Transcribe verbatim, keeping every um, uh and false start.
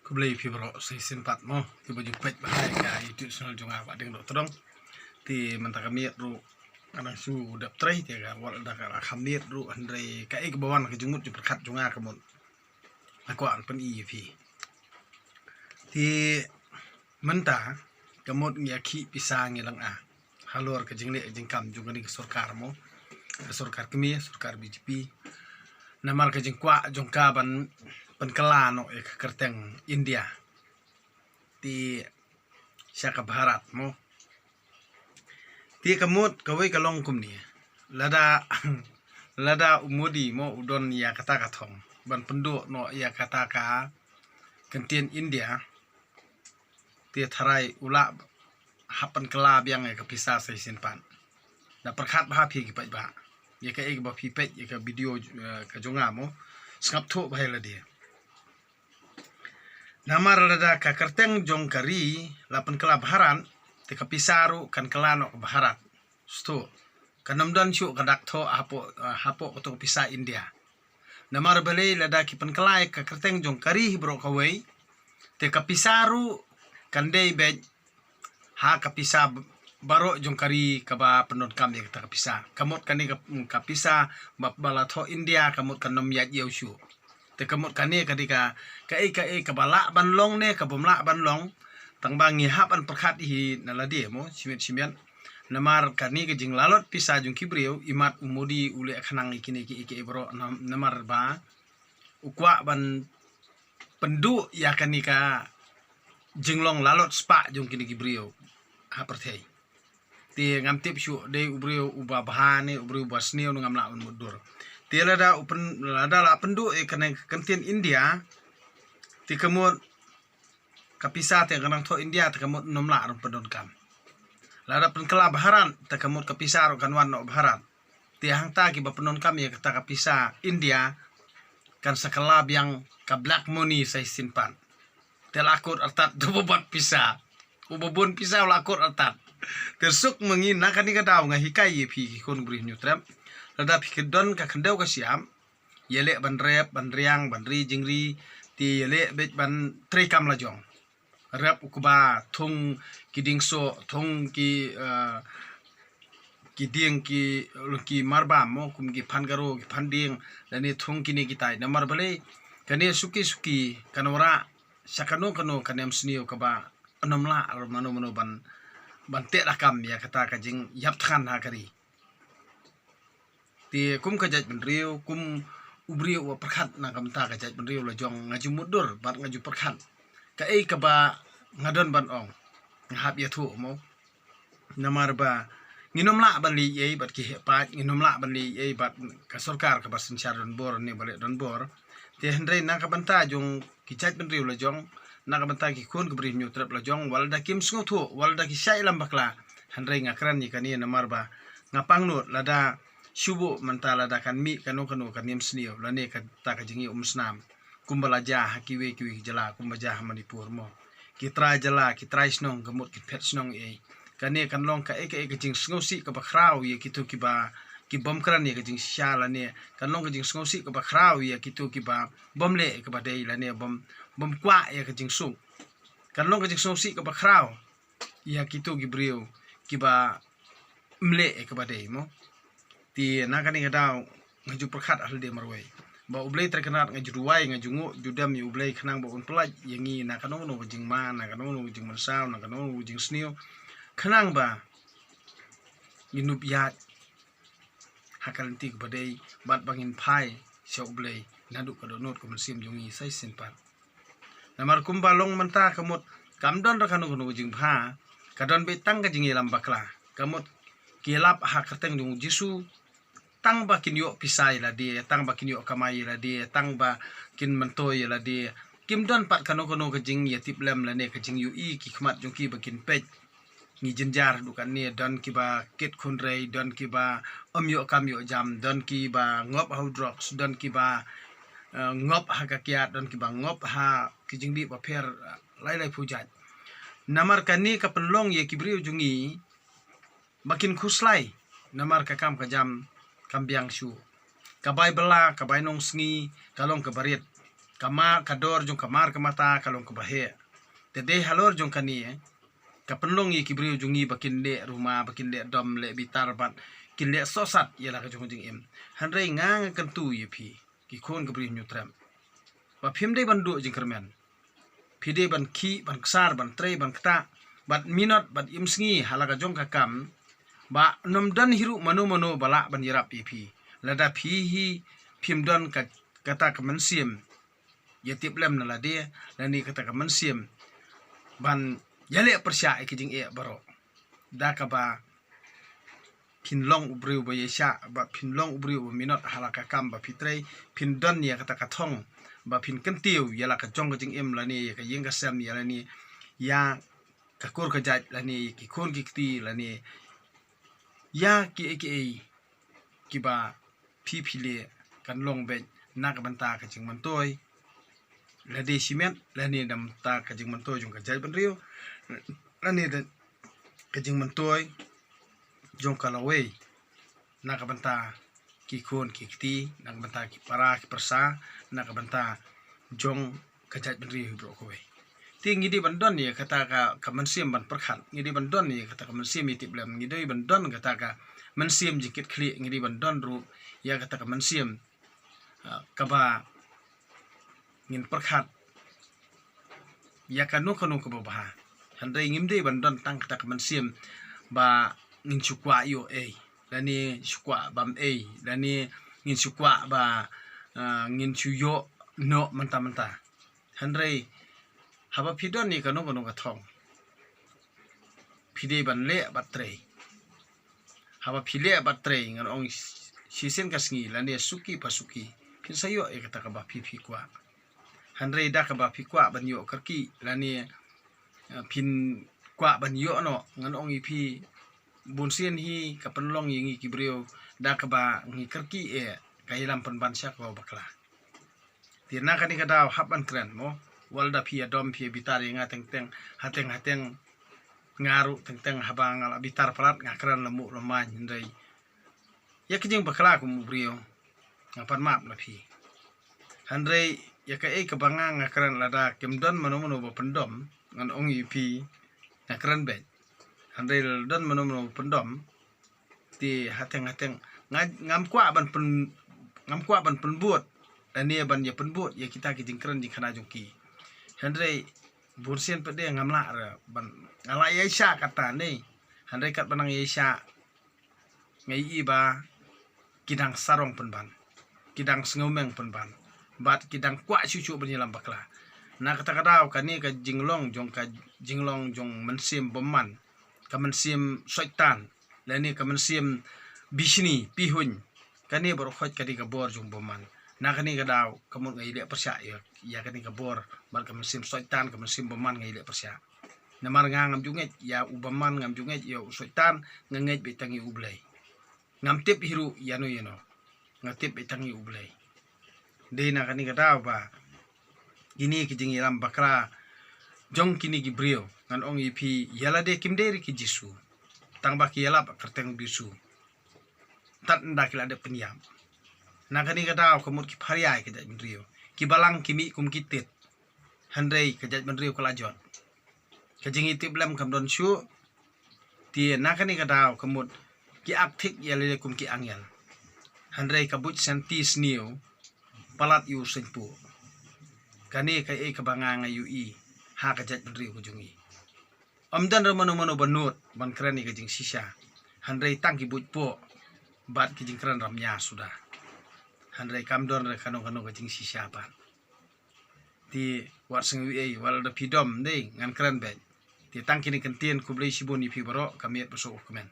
Khublei phi baroh sa shisien pat mo, kiba ju peit bha ïa ka YouTube channel jong nga Bah Dieng Dohtdong. Te mynta ka miet ruh nga dang shu dep trei, te ka wat da ka la kham miet ruh, hynrei kaei kaba wan ka jingmut jingpyrkhat jong nga ka mut nga kwah ban pyni ïa phi. Te mynta ka mut ngi ïa khih pisa ngi lynga halor ka jingleh jingkam jong kane ka sorkar mo, ka sorkar kmie, sorkar B J P. Namar ka jingkwah jong ka ban pynkylla noh ïa ka kyrteng India te sha ka Bharat mo. Te ka mut kawei ka long kumne, lada lada u Modi mo u don ïa kata ka thong ban pynduh noh ïa kata ka kyntien India, te tharai u lah hap pynkylla biang ïa ka pisa sa shisien pat. Da pyrkhat bha phi ki paidbah ïa kaei kaba phi peit ïa ka video, eh, ka jong nga mo, sngap thuh bha ïa lade. Namar lada ka kyrteng jong ka ri la pynkylla Bharat, te ka pisa ruh kan kylla noh ka Bharat. Shuh, kan ym don shuh ka dak thoh hapoh, eh, hapoh kato ka pisa India. Namar balei, lada ki pynkylla ïa ka kyrteng jong ka ri hi baroh kawei, te ka pisa ruh kan dei beit ha ka pisa b-, baroh jong ka ri kaba pyndonkam ïa kata ka pisa. Ka mut kane ka, ka pisa ba, ba la thoh India, ka mut kan ym ïaid ïew shuh. Te ka mut kane ka dei ka, kaei kaei kaba lah ban long ne kabym lah ban long, tang ba ngi hap ban pyrkhat hi na lade mo, shimiet shimiet. Namar kane ka jinglalot pisa jong ki briew, imat u Modi u leh khnang ïa kine kiei kiei baroh, nam-, namar ba u kwah ban pynduh ïa kane ka jinglong lalot spah jong kine ki briew ha pyrthei. Te ngam tip shuh dei u briew uba bha ne u briew uba sniew ne, ngam lah ban mutdur. Te lada u pyn-, lada la pynduh ïa kane ka kyntien India, te ka mut ka pisa te kan nang thoh India, te ka mut ym lah ruh pyndonkam. Lada pynkylla Bharat, te ka mut ka pisa ruh kan wan noh Bharat. Te hangta kiba pyndonkam ïa kata ka pisa India kan sa kylla biang ka black money sa shisien pat. Te la kut artat uba bun pisa. Uba bun pisa u la kut artat. Te suk ma ngi na kane ka daw nga hikai ïa phi ki khun briew Hynñiewtrep. Lada phi ka don ka khyndew ka shyiap, ïaleh ban rep, ban riang, ban ri jingri, te ïaleh beit ban trei kam la jong. Rep u kba thung ki dieng soh, thung ki, eh, ki dieng ki, ki marbam mo, kum ki phan garo, ki phan dieng, lane thung kine kitai. Namar balei, kane suki suki kan wanrah sha kano kano ka niam sniew kaba ym lah mano mano ban, ban teh da kam ïa kata ka jingïap thngan ha ka ri. Te kum ka jaitbynriew, kum u briew uba pyrkhat na ka bynta ka jaitbynriew la jong, nga ju mutdur bad nga ju pyrkhat. Kaei kaba nga don ban ong, nga hap ïathuh mo. Namar ba ngin ym lah ban leh ei ei bad ki heh paid, ngin ym lah ban leh ei ei bad ka sorkar kaba synshar donbor ne ba leh donbor. Te hynrei na ka bynta jong ki jaitbynriew la jong, na ka bynta ki khun ki briew Hynñiewtrep la jong, wat la da kim sngewthuh, wat la da ki shah ïalam bakla, hynrei nga kren ïa kane namar ba nga pangnud lada shu buh mynta lada kan mih kano kano ka niam sniew lane kata ka jingïaumsnam, kumba la jia ha kiwei kiwei ki jylla, kumba jia ha Manipur mo. Ki trai jylla, ki trai shnong, ka mut ki phet shnong ei. Kane kan long kaei kaei ka jingsngewsih kaba khraw ïa kito kiba, ki bym kren ïa ka jingshisha lane kan long ka jingsngewsih kaba khraw ïa kito kiba bym leh ïa kaba dei lane bym, bym kwah ïa ka jingsuk. Kan long ka jingsngewsih kaba khraw ïa kito ki briew kiba ym leh ïa kaba dei mo. Te na kane ka daw nga ju pyrkhat ha lade marwei ba U Blei Trai Kynrad, nga ju duwai, nga ju nguh ju dem ïa U Blei khnang ba un pyllait ïa ngi na kano kano ka jingma, na kano kano ka jingmynsaw, na kano kano ka jingsniew, khnang ba ngin ïoh ïaid ha ka lynti kaba dei bad ba ngin phai sha U Blei naduh ka dohnud ka mynsiem jong ngi sa shisien pat. Namar kumba long mynta ka mut kam don ruh kano kano ka jingbha, ka don beit tang ka jingïalam bakla. Ka mut ki lap ha kyrteng jong U Jisu tang ba kin ïoh pisa ïa lade, tang ba kin ïoh kamai ïa lade, tang ba kin myntoi ïa lade. Kim don pat kano kano ka jingïatiplem lane ka jingïohi ki khmat jong ki ba kin peit. Ngi jynjar haduh katne, don kiba kit khunrei, don kiba ym ïoh kam ïoh jam, don kiba ngop ha u drugs, don kiba, eh, ngop ha ka kiad, don kiba ngop ha ki jingdih bapher, eh, lai lai phew jait. Namar kane ka pynlong ïa ki briew jong ngi ba kin khuslai namar ka kam ka jam kam biang shuh. Ka bai bylla, ka bai nongsngi, ka long kaba rit. Ka mar, ka dor jong ka mar ka mata ka long kaba heh. Te dei halor jong kane ka pynlong ïa ki briew jong ngi ba kin leh ruma, ba kin leh dom, leh bitar bad kin leh sohsat ïa la ka jong ka jingim. Hynrei nga nga kyntu ïa phi ki khun ka briew Hynñiewtrep ba phim dei ban duh jingkyrmen. Phi dei ban khih, ban ksar, ban trei, ban ktah, bad minot, bad im sngi ha la ka jong ka kam, ba ym don hi ruh mano mano ba lah ban ïarap ïa phi. Lada phi hi phim don ka, kata ka mynsiem ïa tiplem na lade, lane kata ka mynsiem ban ïaleh pyrshah ïa ki jingeh baroh. Da kaba phin long u briew ba ïaishah, ba phin long u briew ba minot ha la ka kam ba phi trei, phin don ïa kata ka thong ba phin kyntiew ïa la ka jong ka jingim, lane ïa ka ïing ka sem, ïa lane ïa ka kur ka jait, lane ïa ki khun ki kti, lane ïa kiei kiei kiba phi phi leh, kan long beit na ka bynta ka jingmyntoi, lane shimet, lane na ka bynta ka jingmyntoi jong ka jaitbynriew, lane da ka jingmyntoi jong ka lawei, na ka bynta ki khun ki kti, na ka bynta ki para ki pyrsa, na ka bynta jong ka jaitbynriew hi baroh kawei. Te ngi dei ban don ïa kata ka, ka mynsiem ban pyrkhat, ngi dei ban don ïa kata ka mynsiem ïa tiplem, ngi dei ban don kata ka mynsiem jingkitkhlieh, ngi dei ban don ruh ïa kata ka mynsiem, ah, kaba ngin pyrkhat ïa kano kano kaba bha. Hynrei ngim dei ban don tang kata ka mynsiem ba ngin shu kwah ïoh ei, lane shu kwah bam ei, lane ngin shu kwah ba, ah, ngin shu ïoh noh mynta mynta. Hynrei haba phi don ïa kano kano ka thong, phi dei ban leh bad trei. Haba phi leh bad trei, ngan ong shisien ka sngi, lane suki pa suki, phin sa ïoh ïa kata kaba phi phi kwah. Hynrei da kaba phi kwah ban ïoh kyrkieh, lane, eh, phin kwah ban ïoh noh, ngan ong ïa phi, bunsien hi ka pynlong ïa ngi ki briew da kaba ngi kyrkieh ïa ka ïalam pynban sha kaba bakla. Te na kane ka daw hap ban kren mo. Wat la da phi ïa dom, phi ïa bitar ïa nga teng teng, hateng hateng, nga ruh teng teng haba nga la bitar palat nga kren la muh la main, hynrei ïa ka jingbakla kum u briew nga pan map na phi. Hynrei ïa kaei kaba nga nga kren, lada kim don mano mano ba pyndom, ngan ong ïa phi, nga kren beit. Hynrei lada don mano mano ba pyndom, te hateng hateng nga, ngam kwah ban pyn, ngam kwah ban pynbud, lane ban ïa pynbud ïa kita ki jingkren jingkhana jong ki. Hynrei bunsien pat de ngam lah re ban, nga lah ïaishah kata ne. Hynrei katba nang ïaishah, nga ïohi ba ki dang sarong pynban, ki dang sngewmeng pynban, bad ki dang kwah shuh shuh ban ïalam bakla. Na kata ka daw kane ka jinglong jong, ka jinglong jong mynsiem bymman, ka mynsiem soitan, lane ka mynsiem bishni pihuiñ, kane baroh khoit ka dei ka bor jong bymman. Na kane ka daw ka mut nga ïaleh pyrshah ïa, ïa kane ka bor bad ka mynsiem soitan, ka mynsiem bymman nga ïaleh pyrshah. Namar nga ngam ju ngeit ïa u bymman, ngam ju ngeit ïa u soitan, nga ngeit beit tang ïa u Blei. Ngam tip hi ruh ïano ïano, nga tip beit tang ïa u Blei. Dei na kane ka daw ba kine ki jingïalam bakla jong kine ki briew, ngan ong ïa phi, ïa lade kim dei re ki Jisu, tang ba ki ïalap ha ka kyrteng u Jisu, tad ynda ki la dep pynïap. Na kane ka daw ka mut ki pharia ïa ka jaitbynriew, ki balang ki mih kum ki tit, hynrei ka jaitbynriew ka la jot. Ka jingïatiplem kam don shuh. Te na kane ka daw ka mut ki ak thik ïa lade kum ki angel, hynrei ka buit senti sniew palat ïa u seiñ puh. Kane kaei kaba nga nga ïohi ha ka jaitbynriew ka jong ngi. Ym don re mano mano ba nud ban kren ïa ka jingshisha, hynrei tang ki buit poh bad ki jingkren ramnia suda. Hynrei kam don re kano kano ka jingshisha pat. Te wat sngew ei, wat la da phi dom, dei ngan kren beit. Te tang kine ki kyntien, khublei shibun ïa phi baroh, ka miet ba suk u kmen.